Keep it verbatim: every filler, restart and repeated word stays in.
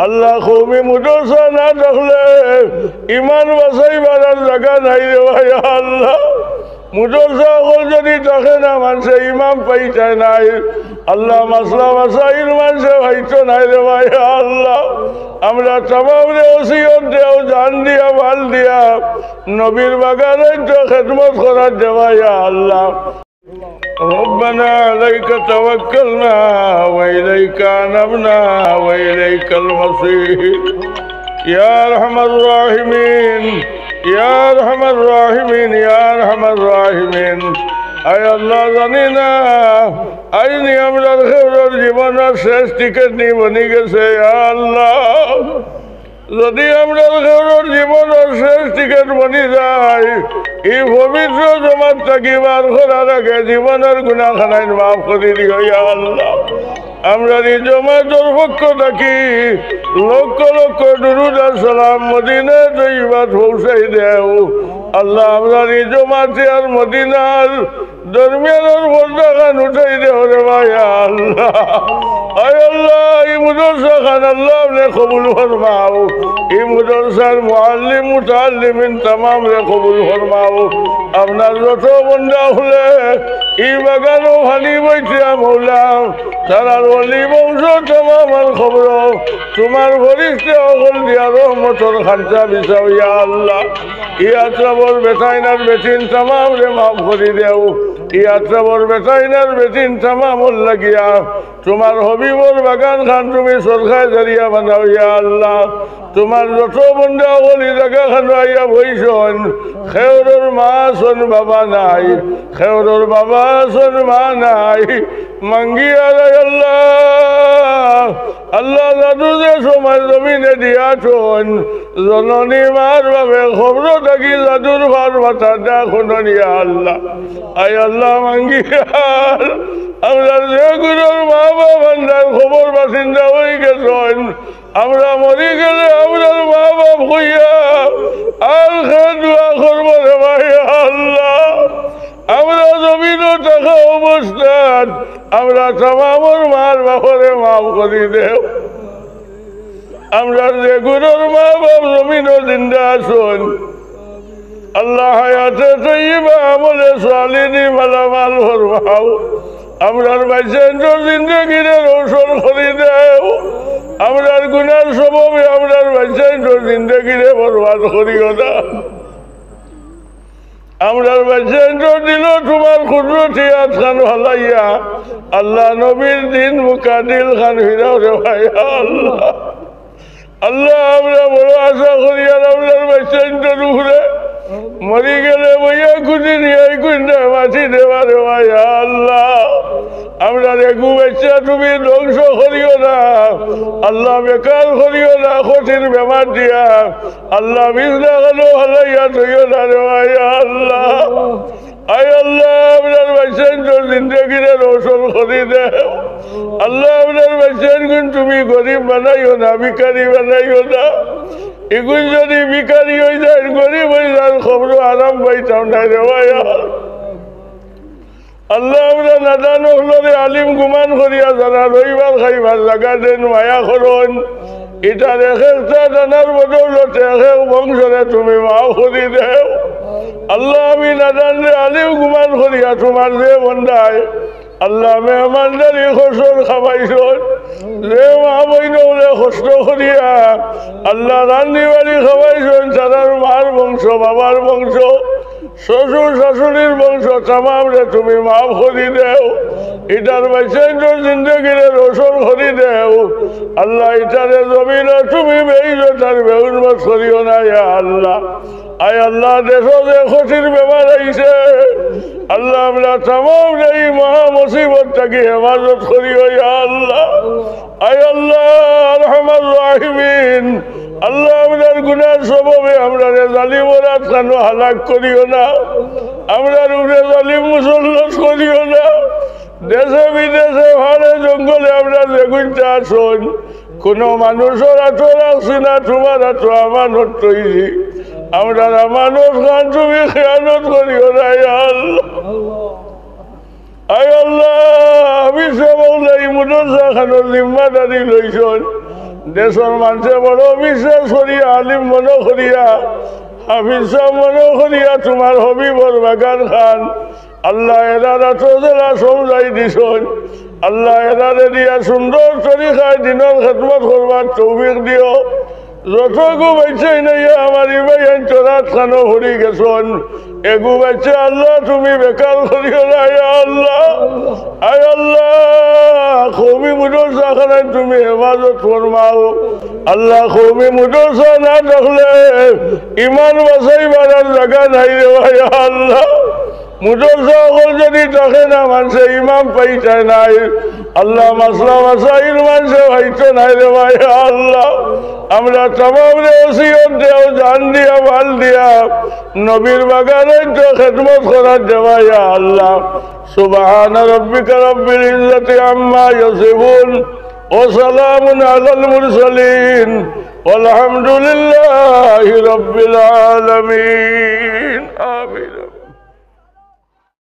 আল্লাহ, কওমি মাদ্রাসা না থাকলে ইমান বাঁচাইবার আর জাগা নাই রে ভাই আল্লাহ। মাদ্রাসা অকল যদি থাকে না, মানষে ইমাম পাইতা নায়। আল্লাহ, মাসলা মাসাইল মানষে পাইতো নায় রে ভাই আল্লাহ। আমরা তামামরে ওসিয়ত দেও, জান দিয়া, মাল দিয়া, নবীর বাগানর তো খেদমত করার রে ভাই আল্লাহ। ربنا عليك توكلنا وإليك أنبنا وإليك المصير। يا أرحم الراحمين، يا أرحم الراحمين، يا أرحم الراحمين। আয় আল্লাহ, জানি না আইজ নি আমরার কেউরর জীবনর শেষ টিকেট নি বনি গেছে, ইয়া আল্লাহ। যদি আমরার কেউরর জীবনর শেষ টিকেট বনি যায়, ই পবিত্র জমাত থাকি বার করার আগে জীবনর গুনাহ খানাইন মাফ করি দিও, ইয়া আল্লাহ। আমরার ই জমাতর পক্ষ থাকি লক্ষ লক্ষ দুরুদ আর সালাম মদিনা তৈয়বাত পৌঁছাই দেও। আল্লাহ, আমরার ই জমাতে আর মদিনার দরমিয়ানর পর্দা খান উঠাই দেও রে ভাই আল্লাহ। আয় আল্লাহ, ই মাদ্রাসা খান আল্লাহ আপনে কবুল ফরমাও। ই মাদ্রাসার মুআল্লিম, মুতাআল্লিমিন তামামরে কবুল ফরমাও। আপনার যত বন্দা অকলে ই বাগানো পানি বইছে মৌলা, তারার ওলি বংশ তামামর কবরো তোমার ফিরিস্তা অকল দিয়া রহমতর খানচা বিছাও ইয়া আল্লাহ। ই আত্রাবর বেটাইন আর বেটিন তামামরে মাফ করি দেও। ই আত্রাবর বেটাইন আর বেটিন তামামর লাগিয়া তোমার হবিবর বাগান খান তুমি সদকায়ে জারিয়া বানাও ইয়া আল্লাহ। তোমার যত বন্দা অকল ই জাগা খানো আইয়া বইছইন, কেউরর মা আছইন, বাবা নাই, কেউরর বাবা আছইন, মা নাই, মাঙ্গিয়ার আয় আল্লাহ। আল্লাহ, জাদু যে সময় জমিনে দিয়াছইন, জননী মার বাপে কবর থাকি জাদুর ভার মাথাত দা খুনন ইয়া আল্লাহ। আয় আল্লাহ, মাঙ্গিয়ার, আমরার যে গুরুর মা বাপ আন্দার কবর বাসিন্দা অই গেছইন, আমরা মরি গেলে আমরার মা বাপ কইয়া আর কে দোয়া করবো রে ভাই আল্লাহ? আমরা জমিনো থাকা অবস্থাত আমরা তামামর মার বাপরে মাফ করি দেও। আমরার যে গুরুর মা বাপ জমিনো জিন্দা আছইন, আল্লাহ হায়াতে তৈয়বা আমলে সালিহি মালামাল ফরমাও। আমরার বাচ্চাইন্তর জিন্দেগিরে রোশন করি দেও। আমরার গুনার সববে আমরার বাচ্চাইন্তর জিন্দেগিরে বরবাদ করিও না। আমরার বাচ্চাইন্তর দিলো তোমার কুদরতি আত খান ফালাইয়া আল্লাহ নবীর দিন মুকাদিল খান ফিরাও রে ভাই আল্লাহ। আল্লাহ, আমরা বড় আশা করি আর আমরার বাচ্চাইন্তর উপরে মরি গেলে বইয়া খুঁজি নিয়ে এই কুইন্টায় মাটি দেওয়া রে ভাই আল্লাহ। আমরার এগু বাচ্চা তুমি ধ্বংস করিও না আল্লাহ, বেকার করিও না, কঠিন বেমার দিয়া আল্লাহ, বিছনা খানো ফালাইয়া থইও না রে ভাই আল্লাহ। আয় আল্লাহ, আমরার বাচ্চাইন্তর জিন্দেগিরে রোশন করি দেও। আল্লাহ, আমরার বাচ্চাইন্তরে তুমি গরিব বানাইও না, ভিখারি বানাইও না। ইগুন যদি ভিখারি অই যায়, গরিব অই যায়, কবরো আরাম পাইতাম না রে ভাই। আল্লাহ, আমরা নাদান অকলরে আলিম গুমান করিয়া যারা রইবার খাইবার জাগা দেইন, মায়া করইন। ইতার এক একটা দানার বদৌলতে এক এক বংশরে তুমি মাফ করি দেও। আল্লাহ, আমি নাদানরে আলিম গুমান করিয়া তোমার যে বন্দায়, আল্লাহ, মেহমানদারি খরচর খাবাইছইন, যে মা বইন অকলে কষ্ট করিয়া, আল্লাহ, রান্ধি বাড়ি খাবাইছইন, তারার মার বংশ, বাবার বংশ, শ্বশুর শাশুড়ির বংশ তামামরে তুমি মাফ করি দেও। ইতার বাচ্চাইন্তর জিন্দেগিরে রোশন করি দেও। আল্লাহ, ইতারে জমিনো তুমি বেইজ্জত আর বেহুরমত করিও না, ইয়া আল্লাহ। আয় আল্লাহ, দেশো যে কঠিন বেমার আইছে, আল্লাহ, আমরা তামামরে ই মহা মুসিবত থাকি হেফাজত করিও, ইয়া আল্লাহ। আয় আল্লাহ, আরহামার রাহিমিন, আল্লাহ, আমরার গুনার সববে আমরারে জালিমর আত খানো হালাক করিও না, আমরার উপরে জালিম মুসল্লত করিও না। দেশে বিদেশে, পাহাড়ে জঙ্গলে আমরা যেগুইন্তা আছইন, কুনু মানুষর আতো রাখছি না, তোমার আতো আমানত থইছি। আমরার আমানত খান তুমি খেয়ানত করিও না, ইয়া আল্লাহ। আয় আল্লাহ, হাফিজ সাব অকলে ই মাদ্রাসা খানোর জিম্মাদারি লইছইন। দেশর মানষে বড় বিশ্বাস করিয়া, আলিম মনো করিয়া, হাফিজ সাব মনো করিয়া তুমার হবিবর বাগান খান আল্লাহ এরার আতো যেলা সমজাই দিছইন, আল্লাহ এরারে দিয়া সুন্দর তরিকায় দিনর খেদমত করবার তৌফিক দিও। যতগু বাইচ্চাইন আইয়া আমার ই ভাইয়াইন চরাত খানো পড়ি গেছইন, এগু বাইচ্চা আল্লাহ তুমি বেকার করিও না, ইয়া আল্লাহ। আয় আল্লাহ, কওমি মুদরসা খানাইন তুমি হেফাজত ফরমাও। আল্লাহ, কওমি মুদরসা না থাকলে ইমান বাঁচাইবার আর জাগা নাই রে ভাই, ইয়া আল্লাহ। মুদরসা অকল যদি থাকে না, মানষে ইমাম পাইতায় নায়। আল্লাহ, মাসলা মাসাইল মানষে পাইতো নায় রে ভাই, ইয়া আল্লাহ। আমরা তামামরে ওসিয়ত দেও, জান দিয়া, মাল দিয়া, নবীর বাগানর তো খেদমত করার দেওয়া, ইয়া আল্লাহ। سبحان ربك رب العزة عما يصفون وسلام على المرسلين والحمد لله رب العالمين।